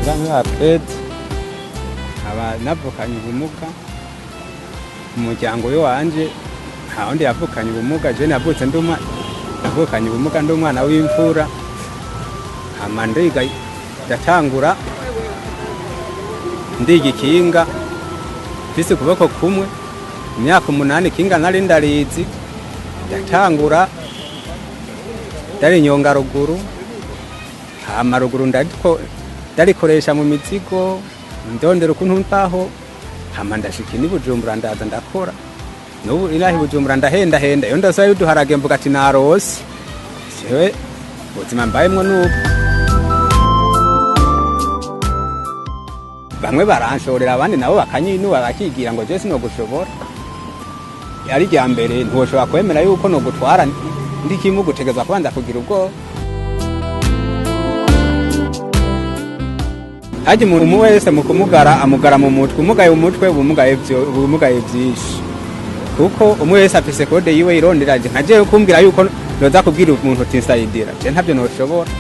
Nitwa Alfred, nkaba navukanye ubumuga. Umuryango w'iwanje nta wundi yavukanye ubumuga, je navutse ndi navukanye ubumuga ndi umwana w'imfura. Hama ndiga, ndatangura ndiga ikinga mfise ukuboko kumwe, imyaka 8 ikinga nari ndarizi. Ndatangura ndarinyonga ruguru, hama ruguru ndariko ndarikoresha mu mizigo, ndondera ukuntu mbaho. Hama ndashika ini Bujumbura, ndaza ndakora. N'ubu inaha i Bujumbura ndahendahenda, iyo ndasaba uduharage mvuga ati narose. Jewe ubuzima mbayemwo n'ubu, bamwe baranshorera, abandi nabo bakanyinuba, bakigira ngo je sinogushobora. Ari irya mbere ntiwoshobora kwemera yuko nogutwara ndi kimuga, utegerezwa kubanza kugira ubwoba. Harya umuntu wese mu kumugara amugara mu mutwe, umugaye umutwe uba umugaye vyinshi, kuko umwe wese afise code yiwe irondera. Nka jewe kumbwira yuko noza kubwira umuntu uti nsayidira, je ntavyo noshobora.